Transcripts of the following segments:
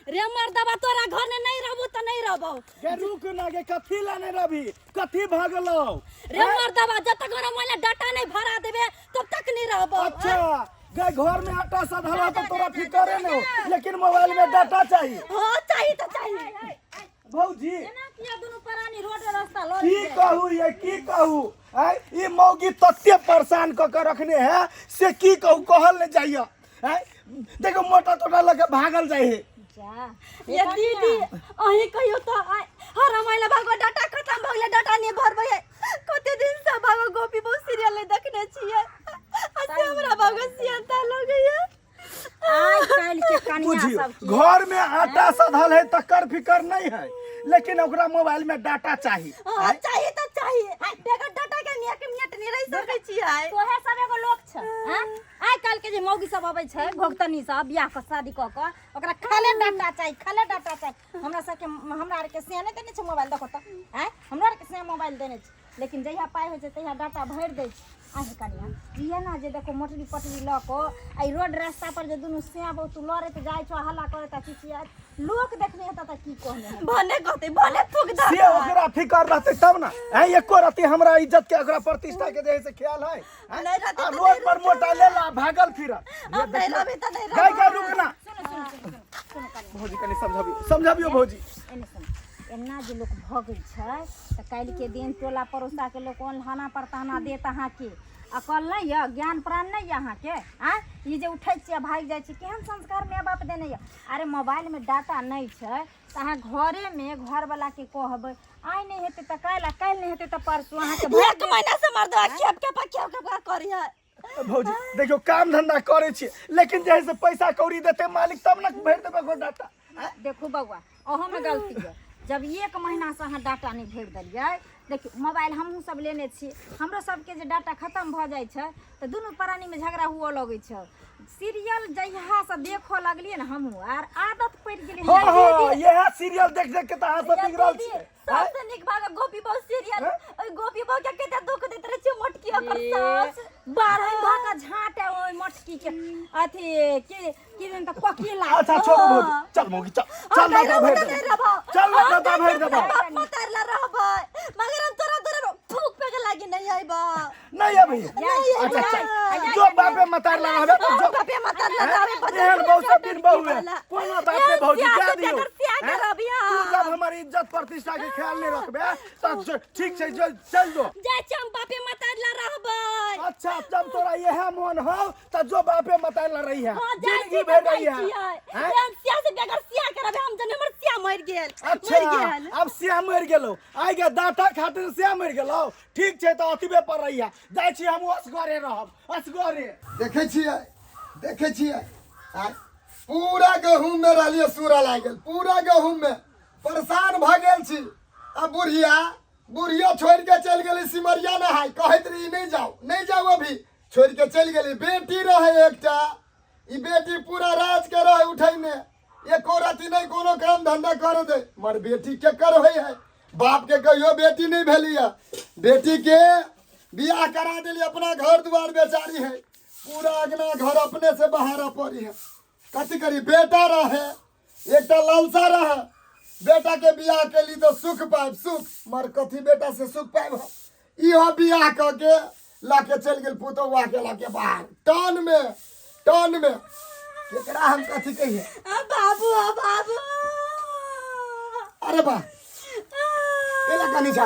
रे मर्दबा तोरा घर में नहीं रहबो त नहीं रहबो। गे रुक ना गे, कथी ला नहीं रहबी, कथी भगलो? रे मर्दबा जब तक हमरा मोबाइल में डाटा नहीं भरा देबे तब तक नहीं रहबो। अच्छा गे, घर में आटा सधला तो तोरा फिकर नहीं हो, लेकिन मोबाइल में डाटा चाहिए। हाँ चाहिए तो चाहिए। भौजी एना किया दुनू प्राणी रोड रास्ता लड़ की कहू ये, की कहू आय, ई मौगी तते परेशान क के रखने है से की कहू, कहल नहीं जाइए। आय, देखो मोटा तोटा लगे भागल जाए है। जा ये दीदी अहीं कहियो तो आय, हर मोबाइल भागो डाटा खत्म भ गेलै, डाटा नहीं भरबै है। कते दिन से भागो गोपी बहु सीरियल नहीं देखने छियै, आ से हमरा भागो सियंता लगैया। आइ काल्हि के कनिया बुझियो सब के घर में आटा सधल है तकर फिकर नहीं है, लेकिन ओकरा मोबाइल में डाटा चाहिए। हाँ चाहिए तो चाहिए, बगैर डाटा के मियाँ के मिनट नहीं रह सकै छियै। तोहे सब एगो लोक छ, हैं? आइ काल्हि के जे मौगी सब अबै छै भोगतनी सब बियाह के शादी कऽ कऽ, ओकरा खाले डाटा चाही, खाले डाटा चाही। हमरा सबके, हमरा आरके से नहि देने छै मोबाइल, देखो तऽ आँय हमरा आरके से मोबाइल देने छै, लेकिन जहिया पाइ होइ छै तहिया डाटा भरि दै छै। आहि कनिया ई एना जे देखो मोटरी पटरी लऽ कऽ एहि रोड रास्ता पर जे दुनू सिया बहु तू लड़ैत जाइ छौ, हल्ला करैत आ चिचियाइत, लोक देखने हेतऽ तऽ की कहने हेतै? भने कहतै भने थूक दऽ से ओकरा फिकर रहतै तब ना। आँय, एको रत्ती हमरा इज्जत के ओकरा प्रतिष्ठा के जे है से ख्याल है? आँय? नहीं रहतै आ तऽ रोड नहीं पर मोटा ले ला भागल फिरत। हम नहीं रहबै तऽ नहीं गाय रहबै। गाय रुक ना। सुनू सुनू सुनू सुनू सुनू कनिया। भौजी कनि समझाबियो, समझाबियो भौजी। एने सुन, एना जे लोक भगै छै तऽ काल्हिके दिन टोला पड़ोसाके लोक ओल्हाना पर ताना देत अहाँके। अकल नहि यऽ, ज्ञान प्राण नहि यऽ अहाँके? आँय, ई जे उठै छियै आ भागि जाइ छी, केहन संस्कार माय बाप देने यऽ? अरे मोबाइलमे डाटा नहि छै तऽ अहाँ घरेमे घरवलाके कहबै, आइ नहि हेतै तऽ काल्हि, आ काल्हि नहि हेतै तऽ परसू अहाँके भरि एक महीना से मर्दवा खेप खेप खेप खेप करियै। भौजी देखियौ काम धंधा करै छियै, लेकिन जे है से पैसा कौड़ी देतै मालिक तब ने भरि देबै ओकर डाटा। देखू बौआ, अहूमे गलती यऽ। जब एक महीनासँ अहाँ डाटा नहि भरि देलियै, देखियौ मोबाइल हमहूँ सब लेने छी, हमरो सबके जे डाटा खतम भऽ जाइ छै तऽ दुनू प्राणीमे झगड़ा हुअ लगै छै। सीरियल जहियासँ देखऽ लगलियै ने हमहूँ आर आदत पड़ि गेलै। हाँ हाँ, इएह सीरियल देख देख के तऽ अहाँ सब बिगड़ल छियै। सबसे नीक भाग गोपी बहु सीरियल, ओहि गोपी बहु के कते दुख दैत रहै छै मोटकी ओकर सास। बारह धऽ कऽ झाँटे ओहि मोटकी के अथी के की दिन तऽ कोकिला। अच्छा छोड़ू भौजी, चल मौगी चल, चल नहीं डाटा रहबो भरि तऽ देबो, नहीं रहबो। चल हम डाटा तऽ भरि देबो। बाप मतार ला रहबै, मगर हम तोरा तोरा थूक पे के लागी नहीं आइबो। नहीं अभी नहीं आइबो। अच्छा चल, जो बापे मतार ला रहबे तो जो बापे मतार ला रहबे। एहन बहु सब दिन बहु है, कोनो बात नहीं भौजी, सिया जा से दियौ। बेगर सिया के हैं? रहबी तू हम। जब हमर इज्जत प्रतिष्ठा के ख्याल नहीं रखबे तऽ ठीक छै, जो चल जो। जाइ छी हम बापे मतार ला रहबै। अच्छा जब तोरा यह मन हो तऽ जो बापे मतार ला रही है, हाँ, जाइ जिंदगी छी भर तऽ रही जाइ है। छियै। हैं? हम सिया से बेगर सिया के रहबै, हम जने हमर सिया मरि गेल। अच्छा मरि गेल। अब सिया मरि गेलौ, आइ के डाटा खातिर सिया मरि गेलौ। ठीक छै तऽ अतबे पर रही है, जाइ छी हम असगरे रहब, असगरे। देखै छियै, देखै छियै आइ पूरा गहूँम में रहलियै सूरा लागि गेल, पूरा गहूँम में परेशान भऽ गेल छी। आ बुढ़िया, बुढ़िया छोड़ि के चलि गेली सिमरिया नहाय, कहैत रही नहि जाउ नहि जाउ, अभी छोड़ि के चलि गेली। बेटी रहै एकटा, ई बेटी पूरा राज के रहै उठैने, एको रति नहि कोनो काम धंधा कर दे। मगर बेटी केकर होइ है? बाप के कहियो बेटी नहि भेली है, बेटी के बियाह करा देली, अपना घर दुआर बेचारी है, पूरा अगना घर अपने से बहारा पड़ी है। कथी करी, बेटा रहे एकटा लालसा रहे, बेटा के बियाह केली तऽ सुख पायब, सुख मर कथी बेटा से सुख पायब हम? इहो बियाह कऽ के लऽ के चलि गेल पुतौआ के लऽ के बाहर टन में, टन में केकरा हम कथी कहिए? आ बाबू, आ बाबू। अरे बा, केला कनी छा?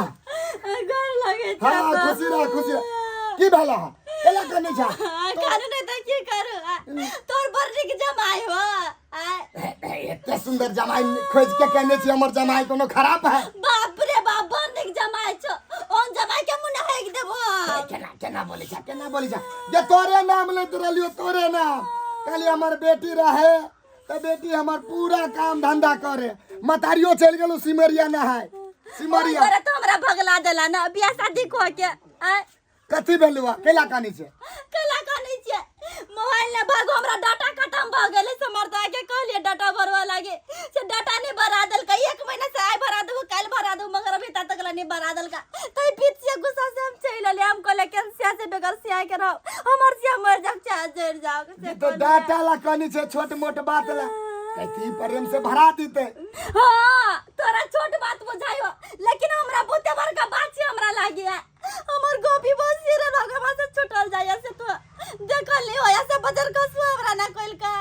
गोर लगे छै। हाँ खुशी रह, खुशी रह। की भेला? केला कनी छा? करू नहीं तऽ की करू, तोर बड़ नीक जमाई हो। एते सुंदर जमाई खोज के कहने छी, हमर जमाई कोनो खराब है? बाप रे बाप, बड़ नीक जमाई छौ, ओन जमाई के मुँह हेक देबो। केना केना बोलै छा, केना बोलै छा? जे तोरे नाम लैत रहलियो, तोरे नाम कहली। हमर बेटी रहे तऽ बेटी हमर पूरा काम धंधा करे, मतारियो चलि गेलो सिमरिया नहाय, सिमरिया। तोरे तो हमरा भगला देला ना बियाह शादी कऽ के। आय कथी भेलौ? केला कानी छै? केला कानी छै? मोबाइल ने भागो, हमरा डाटा खत्म भऽ गेलै। समर्था के कहलियै डाटा भरवा लागे, से डाटा नहीं भरा देलकै। एक महीना से आइ भरा देबो काल्हि भरा देबो, मगर अभी तक ला नहीं भरा देलकै। तै बीच से गुस्सा से हम चलि एलियै। हम कहलियै कि हम सिया से बेगर सिया के रहब, हमर सिया मरि जाओ चाहे जरि जाओ। से तो कहलियै। डाटा ला कानी छै, छोट मोट बात ला कहती प्रेम से भरा दीते। हाँ तोरा छोट बात बुझायो, लेकिन हमरा बहुते बड़का बात छै। हमरा लागे हमर गोपी बहुत सिरे भगवान से छुटल जाय से तो देखल नहीं होया से बजर कसु हमरा ना कोइल का।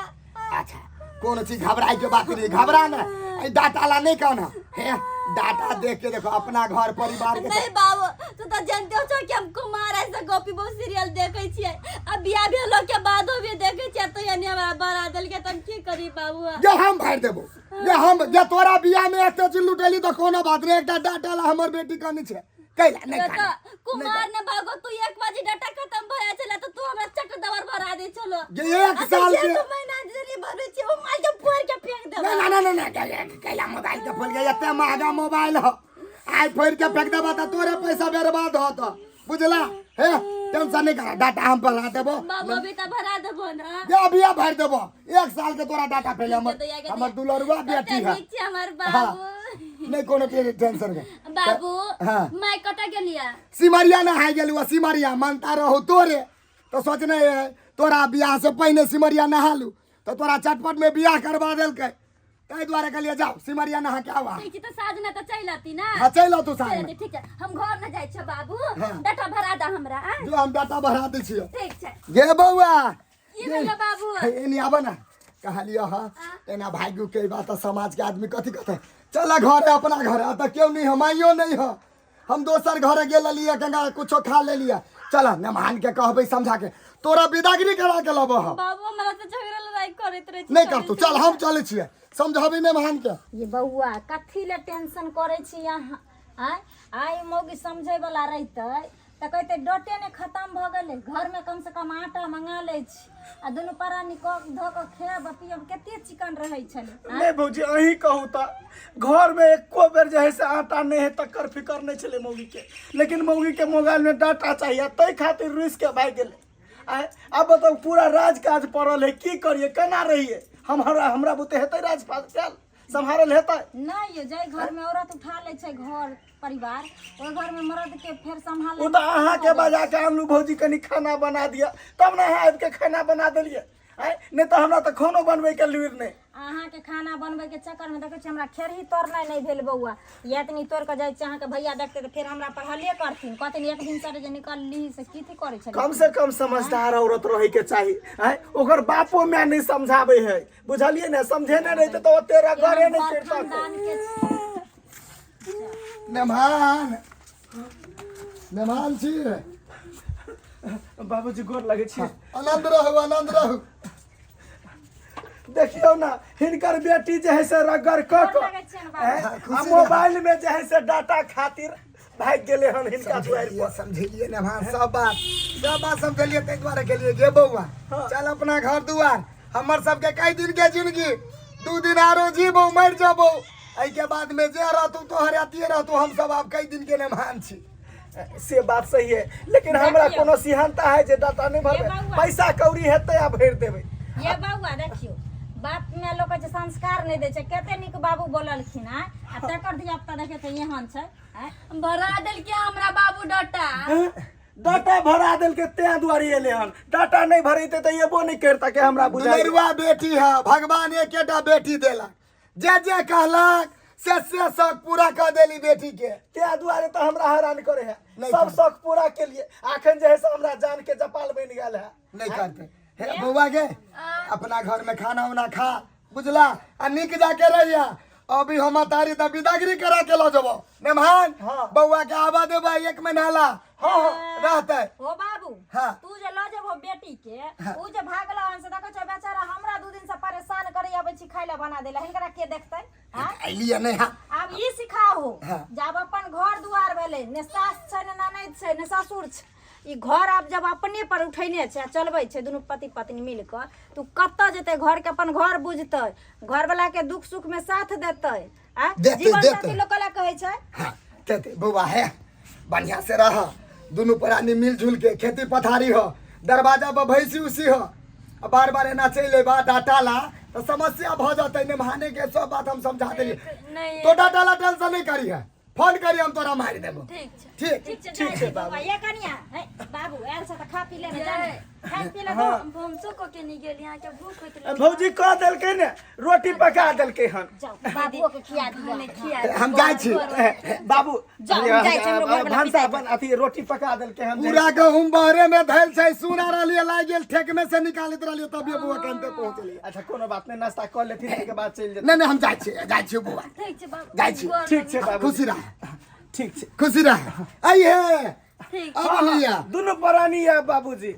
अच्छा कोनो चीज घबराए के बात नहीं, घबरा ना, ए डाटा ला नहीं कहना हे, डाटा देख के देखो अपना घर परिवार के। नहीं बाबू तू तो जानते हो कि हम कुमार ऐसे गोपी बहुत सीरियल देखे छियै, अब बियाह भेलो के बादो भी देखे छियै, तो यानी हमरा बड़ा देल के तम की करी बाबू? जे हम भरि देबो, जे हम जे तोरा बियाह में एते चीज लुटेली तो कोनो बात नहीं, एकटा डाटा ला हमर बेटी कहने छै कैला नहीं तो खाना। कुमार ने भागो तू 1 बजे डाटा खत्म भया चला तो तू हमरा चक दवर भरा दे चलो। जे एक साल के 2 महीना जरी भरे छी ओ माल के फोड़ के फेंक देबो। ना ना ना ना कैला मोबाइल के फोड़ के, एते महंगा मोबाइल हो आइ फोड़ के फेंक देबा त तोरे पैसा बर्बाद होत, बुझला? हे टेंशन नहीं करा, डाटा हम भरा देबो। बाबू अभी त भरा देबो ना। जे अभी भर देबो, 1 साल के तोरा डाटा फैले। हमर दुलरुआ बेटी है हमर बाबू। नहीं कोनो टेंशन के बाबू। हाँ। मैं कत गेलिया? सिमरिया नहाय गेलू, सिमरिया मानता रहो तोरे तो सोचने है तोरा बियाह से पहिने सिमरिया नहालू तो तोरा चटपट में बियाह करवा देलकै, ताहि दुआरे कहलियै जाओ सिमरिया नहा के आवा। ठीक छै त साँझ में त चलि अती ना। हाँ चलि अतौ साँझ में। ठीक छै हम घर न जाइ छियै बाबू। हाँ। डाटा भरा दा हमरा। जो हम डाटा भरा दै छियै। ठीक छै। गे बौआ की भेलै बाबू? एनी आबऽ ना, कहलियै हँ एना भागू के बात समाज के आदमी कथी कहतै, चल घरे अपना घरे, अतऽ केओ नहीं है, माइयो नहीं है, हम दोसर घरे गेल रहियै गंगा कुछो खा लेलियै, चल मेहमान के कहबै समझा के तोरा विदागरी करा के लबऽ हम। बाबू हमरा से झगड़ा लड़ाई करैत रहै छी। नहीं करतौ, चल हम चलै छियै समझाबै मेहमान के। ये बौआ कथी ले टेंशन करै छी अहाँ? आँय आइ मौगी समझै वाला रहितै तऽ कहतै डटे ने खतम भऽ गेलै, घरमे कमसँ कम आटा मंगा लै छी आ दुनू प्राणी कऽ धऽ कऽ खायब पियब, कते चिकन रहै छलै। नहीं भौजी अहीं कहू तऽ घर में एको बेर जे है से आटा नहीं है तकर फिकर नहीं छलै मौगी के, लेकिन मौगी के मोबाइल में डाटा चाहिए ताहि खातिर रुसि के भागि गेलै। आब बताउ पूरा राज काज पड़ल है, की करिए केना रहिए, हमरा हमरा बुते हेतै राज पाज कयल सम्हारल हेतै? नहीं यो जाहि घर में औरत उठा लै छै घर परिवार ओहि घर में मर्द के फेर सम्हाल। ओ तऽ अहाँके बजा के आनलू भौजी कनि खाना बना दिअ तब ने अहाँ आबि के खाना बना देलियै, आँय नहि तऽ हमरा तऽ खानो बनबै के लुरि नहि। अहाँके खाना बनबै के चक्कर में देखै छी हमरा खेरही तोड़नाइ नहि भेल बौआ, एतनी तोड़ कऽ जाइ छी अहाँके भैया देखते तऽ फेर हमरा पर हल्ले करथिन, कहथिन एक दिन सर जे निकलली से की थी करै छलै। कम से कम समझदार औरत रहे के चाही, आँय ओकर बापो माय नहि समझाबै है, बुझलियै ने? समझेने रहितै तऽ ओते रगड़े नहि बड़ करितै। खानदान के मेहमान मेहमान छी। बाबूजी गोर लगै छी। आनंद रहू आनंद रहू। देखियौ ना हिनकर बेटी जे है से रगड़ कऽ गोर लगै छियनि बाबू। कऽ आ मोबाइल में जे है से डाटा खातिर भागि गेलै हन हिनका दुआरि पर। समझेलियै ने हाँ सब बात समझेलियै, ताहि दुआरे गेलियै। गे बौआ चल अपना घर दुआर, हमर सबके कई दिन के जिंदगी, 2 दिन आरो जीबो मरि जबो, एहिके बाद में जे रहतौ तोहर अतिये रहतौ, हम सब आब कई दिन के मेहमान छी। से बात सही है, लेकिन हमरा कोनो सिहनता है जे डाटा नहीं भरबै, पैसा कौड़ी हेतै आ भरि देबै। ये बौआ देखियौ बाप में लोक जे संस्कार नहीं दै छै, कते नीक बाबू बोललखिन आ तकर धिया पुता देखे तऽ एहन छै। भरा देलकै हमरा बाबू डाटा। डाटा भरा देलकै तें दुआरे एलै हन, डाटा नहीं भरेतै तऽ एबो नहीं करता के हमरा बुझाइ। दुलरुआ बेटी है, भगवान एकेटा बेटी देलक, जे जे कहलक से से शौक पूरा कऽ देली बेटी के, तें दुआरे तऽ हमरा हैरान करे है, सब शौक पूरा के लिए अखन जे है से हमरा जान के जपाल बनि गेल है। नहीं करते हे बौआ गे, अपना घर में खाना उना खा बुझला आ निक जाके रहिया। अभी हम तारी तऽ विदागरी करा के लऽ जेबो मेहमान। हाँ। बौआ के आवा देबै 1 महीना ला। हाँ हाँ रहतै। ओ बाबू हाँ। तू जे लऽ जेबो बेटी के, उ जे भागल हन से देखै छौ बेचारा हमरा 2 दिन से परेशान करे अबै छी खाय ला बना देला, हिनकरा के देखतै? अइलियै नहि। हाँ आब ई सिखाहो हाँ। जब अपन घर दुआर भेलै, ने सास छै ने ननैद छै ने ससुर छै, ई घर आब जब अपने पर उठेने छै आ चलबै छै दुनू पति पत्नी मिल कऽ, तऽ कतऽ जेतै? घर के अपन घर बुझतै, घरवला के दुख सुख में साथ देतै आ देतै, जीवन देतै। साथी लोक कला कहै छै। हाँ देतै। बौआ हे बढ़िया से रह, दुनू प्राणी मिलजुल के, खेती पथारी हो, दरवाजा पर भैंसी उसी हो, आ बार बार एना चलि अयबा डाटा ला तऽ समस्या भऽ जेतै। निभाने के सब बात हम समझा देलियै, नहीं तो डाटा ला टेंशन नहीं करी है, फोन करी हम तोरा मारि देबो। ठीक छै ठीक ठीक छै ठीक छै बाबू। ये कनिया हे बाबू आयल छ तऽ खा पी ले ने जा ने। खाय पी लए दो। भनसो कऽ के नहि गेली, अहाँके भूख होइत रहै। भौजी कह देलकै ने, रोटी पका देलकै हन। जाओ, बाबुओ के खिया दियौ। नहि खिया। हम जाइ छी। बाबू, जाओ, हम जाइ छी, हमरो घरवला भनसा पिताइ। बन अथी रोटी पका देलकै हन। पूरा गहूम बहरे में धैल छै, सुना रहलियै, लागि गेल, ठेक में से निकालैत रहलियै, तभिए बौआ कनते पहुँचलियै। अच्छा, कोनो बात नहि, नाश्ता कऽ लेथिन, ताहिके बाद चलि जेथिन। नहि नहि, हम जाइ छी, जाइ छी बौआ। ठीक छै बाबू। जाइ छी। ठीक छै बाबू। खुशी रह। ठीक छै। खुशी रह, अइहे। ठीक। अब लिया। दुनू प्राणी है बाबूजी।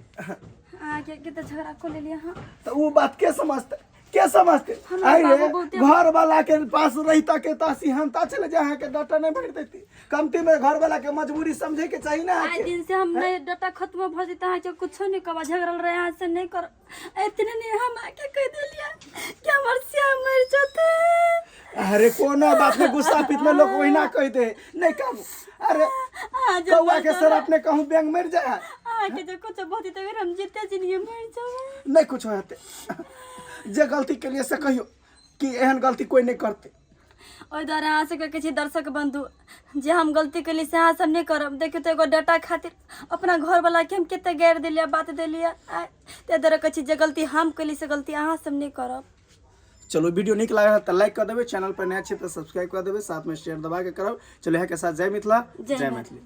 अहाँके कते झगड़ा कऽ लेलियै अहाँ। तऽ ओ बात के समझते, के समझते? हमरा आइ रे बाबू बहुते- घर वाला के पास रहिता के तऽ सिहनता छलै जे अहाँके डाटा नहि भरि देती। कमती में घर वाला के मजबूरी समझे के चाही ने आइ अहाँके। दिन से हम नहीं डाटा खत्म भऽ जेतै, अहाँके कुछो नहि कहब। झगड़ल रहे अहाँ से नहि कर, एतने नहि हम आके कहि देलियै कि हमर श्याम मरि जेतै। अरे, कोनो बात में गुस्सा पीत में लोग ओहिना कहि दे, नहि कहू। अरे, अहाँ जे कौआ के मरि सर अपने कहूँ बैंक मरि जाए। अहाँके जे कुछो भऽ जेतै, फिर हम जीते जिंदगी मरि जेबै। नहि कुछो हेतै। जे गलती के लिए से कहियो कि एहन गलती कोई नहि करतै। ओहि दुआरे अहाँ सबके कहै छी दर्शक बंधु, जे हम गलती केली से अहाँ सब नहि करब। देखियौ तऽ, एगो डाटा खातिर अपना घरवलाके हम कते गारि देलियै, बात देलियै। आइ ताहि दुआरे कहै छी, जे गलती हम केली से गलती अहाँ सब नहि करब। चलो, वीडियो नीक लागल तऽ लाइक कऽ देबै, चैनल पर नया छी तऽ सब्सक्राइब कऽ देबै, साथ में शेयर दबा के करब। चलो, इएह के साथ जय मिथिला, जय जय मैथिली। मैथिली।